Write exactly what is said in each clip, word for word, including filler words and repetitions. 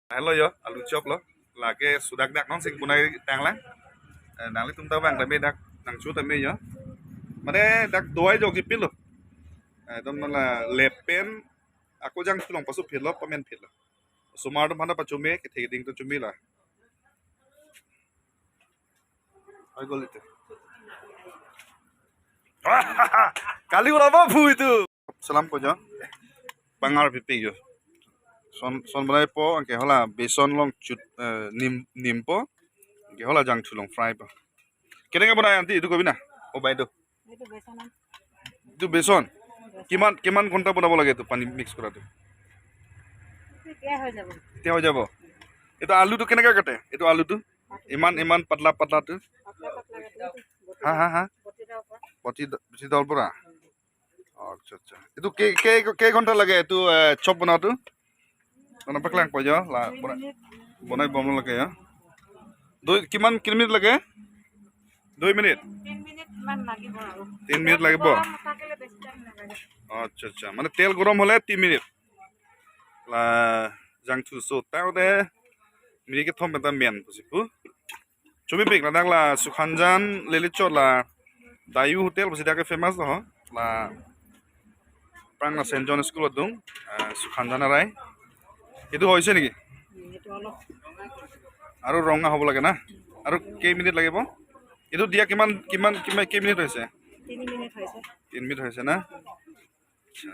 Hello yo, alu chop lo. Lake sudak dak non sing bunai tanglang. Eh, nanglitum ta bang tame dak nangcho tame yo. Mane dak doi jok jipil lo. Eh, dom nala lepen ako jangthu along pasu phit lo, pamen phit lo. Osomar atum aphan ta pachome, kethe keding ta chome la. Oi gol itu. Kali ura ba phu itu. Salam ko jo. Pangar pipi jo. Son son bonaipo, anke hala beson along chut, eh, nim nimpo. Anke hala jangthu along fry po. Keneke bonai aunty, itu kopi na? Oh, bai itu. এইটো বেচন আম। এইটো বেচন? কিমান কিমান ঘন্টা বনাব লাগে এইটো পানী মিক্স কৰাটো? এতিয়া হৈ যাব। এতিয়া হৈ যাব? এইটো আলুটো কেনেকে কাটে? এইটো আলুটো? ইমান ইমান পাতলা পাতলাটো? পাতলা পাতলা কাটি এইটো। হা, হা, হা? বটি দাও পৰা। বটি দ- বটি দাও পৰা? আচ্ছা, আচ্ছা। এইটো কেই কেই কেই ঘন্টা লাগে এইটো, এ, চপ বনাওঁটো? Mana paklang po jo, la bonai, bonai bom lage ya. Dui, কিমান, কিমান মিনিট লাগে? দুই মিনিট? তিন মিনিট মান লাগিব আৰু। তিন মিনিট লাগিব? গৰম নাথাকিলে বেছি টাইম নালাগে। আচ্ছা, আচ্ছা। মানে তেল গৰম হ'লে তিন minute. La jangthu so ta de minute kethom penta men pusi pu. Chumi pik ladak la Sukhanjan lele chot la Dayu Hotel pusi dak famous lo ho. La prang la Saint John School adung, eh, Sukhanjan arai. এইটো হৈছে নেকি? এইটো অলপ আৰু ৰঙা হ'ব লাগে না? আৰু কেই মিনিট লাগিব? এইটো দিয়া কিমান কিমান কিমান কেই মিনিট হৈছে? তিনি মিনিট হৈছে। তিনি মিনিট হৈছে না? আচ্ছা।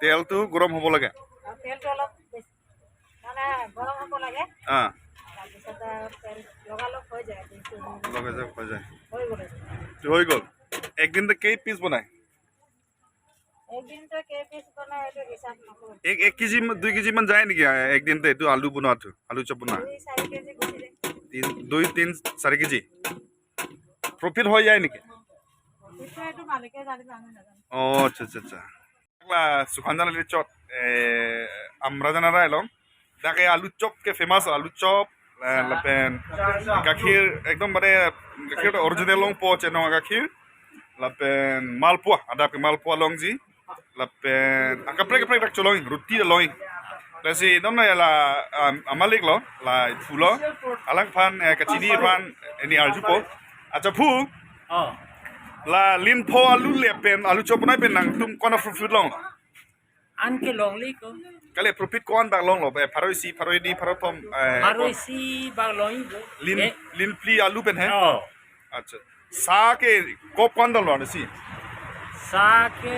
তেলটো গৰম হ'ব লাগে। আৰু তেলটো অলপ বেছি, মানে, গৰম হ'ব লাগে। অ। তাৰপিছত আৰু তেল লগালগ হৈ যায়, দুই তিনি মিনিট। লগালগ হৈ যায়। হৈ গ'ল। এইটো হৈ গ'ল। একদিনতে কেই পিচ বনাই? একদিনতে কেই পিচ বনাই, এইটো হিচাপ নকৰোঁ। এক, এক কেজি মান, দুই কেজি মান যায় নেকি, আ, একদিনতে এইটো আলু বনোৱাটো, আলু চপ বনোৱা? দুই, চাৰি কেজি গুচি যায়। তিন, দুই, তিন, চাৰি কেজি। প্ৰফিট হৈ যায় নেকি? প্ৰফিটটো এইটো মালিকে জানিব, আমি নাজানো। অ, আচ্ছা, আচ্ছা, আচ্ছা। Sukhanjan lele chot, eh, Amra Jana Rai along. Dak ke alu chop ke famous, alu chop, eh, lapen gakhir, ekdom mane gakhir original longpo chenong gakhir. Lapen malpua, adap ke malpua longji. Lapen akaprek kaprek dak cholong, roti da long. Lasi dom na la, um, amalik lo, la phu lo. Alangphan, eh, kachini aphan, eh, ne arjupo. Acha phu. Oh. La lin pho alu le pen, alu chop nai pen nangtum ko-an a profit long? Anke longle ko. Kali profit ko-an bak longlo, eh, pharo isi, pharo hini, pharo thom, eh, pharo ko- isi bak longpo. Lin, eh, lin phli alu pen he? Oh. Acha. Sa ke kop ko-an damlo si? Sa ke,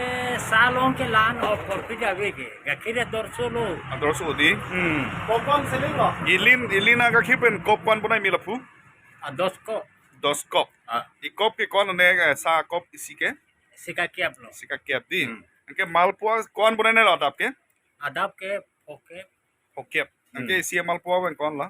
sa along ke la-an a profit ave ke. Gakhir dorso lo. A, dorso di? Hmm. Kop ko-an selling lo? Ilin, ilin agakhir pen kop ko-an bonai mi lapu? A, dos kop. Dos kop. Ah. I kop ke ko-an ne, eh, sa kop isi ke? Sika kiap lo. Sika kiap di. Hmm. Anke malpua ko-an bonai ne lo adap ke? Adap ke, oke. Oke. Hmm. Anke isi malpua pen ko-an lo?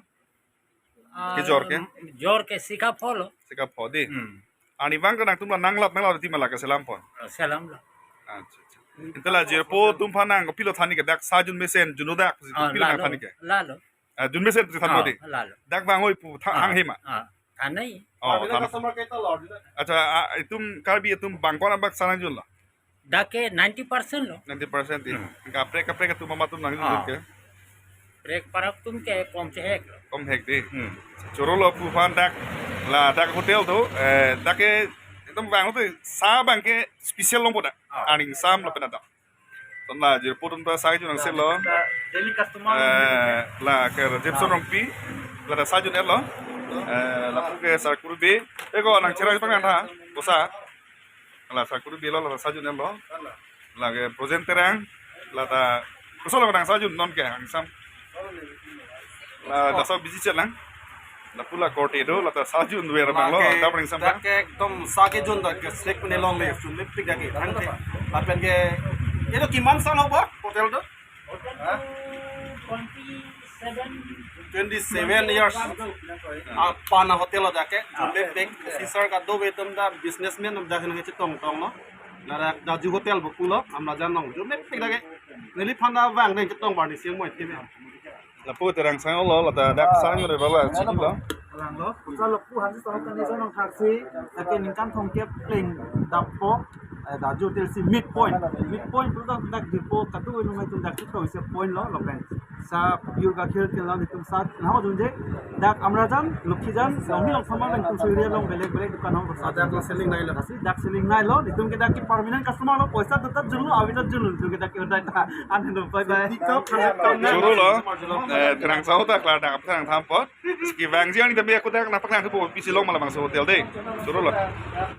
Ah, kejor ke? Jor ke sika pho lo. Sika pho di. Hmm. Ani bang ke nangtum la nanglap nanglap di mala ke selam pon. Ah, selam lo. Acha, acha. Ante la jirpo atum aphan nang kopilo than ke dak sa jun mesen jun dak. Ah, kopilo nang lalo, than ke? Lalo. Ah, jun mesen than, ah, di. Lalo. Dak bang oi pu tha-, ah, hang hema. Ah, thanai. Oh, than. Customer ke ta lo. Acha, ah, itum Karbi atum bang ko-an bak sa nangjun lo? Dak ke ninety percent lo. Ninety percent di. Hmm. Kaprek kaprek atum mama atum nang, ah, ke? Prek parap atum ke kom chehek lo. Kom hek di. Hmm. Choro lo pu aphan dak, la dak hotel do, eh, dak ke ekdom bang tu sa bang ke special longpo dak. Ah. Aning sam lapen adap. Ton la jirpo atum ta sa jun nang selo. Daily customer. Eh, la ke Jepson Rongpi, la ta sa jun-et lo. Eh, lapu ke Sarkuri Bey. Eko nang chera pang nang tha, kosa. La Sarkuri Bey lo, la ta sa jun-et lo. La ke Projen Terang, la ta kosa lo nang sa jun non ke angsam. La ta sa busy chet lang. Lapu la korte do, la ta sa jun ver bang lo, la ke, ta pring sam dak ke ekdom sa kejun dak ke sek pune longle, chun le pik dak ke, thang ke. Lapen ke, এইটো কিমান সাল হ'ব হোটেলটো? Twenty seven years. Apana hotel dak ke, chun le pik, officer kadokave atum ta businessman atum dak ke chetong tong lo. Ladak Daju Hotel bo pulo, Amra Jana along, chun le pik dak ke. Neliphan ta vang nang chetong bar ni siang moi ti. Lapu Terang sang lo, la ta dak sang re bala chini lo. Lang lo, pucha lo pu hansi song kan ni song thaksi, ake ningkan thomkep pleng dampo. Daju Hotel si mid point, mid point pulo dak Diphu katu ilung atum dak chito isi point lo lapen sa pure gakhir kelang itum sat nahok dunje dak Amrajan, Lokhijan, Longhi Longsomar pen itum suri along belek belek dukan hong. Dak lo selling nai lo. Asi dak selling nai lo, itum ke dak ke permanent customer lo, poisa tutat julu, avi tutat julu, itum ke dak ke udah ta an lo, bye bye. Pick up hundred pound. Choro lo, eh, terang sao ta klar dak terang thampot. Ski vangji ani tapi aku dak napak nang kepo pisi long malah bangso hotel de. Choro lo.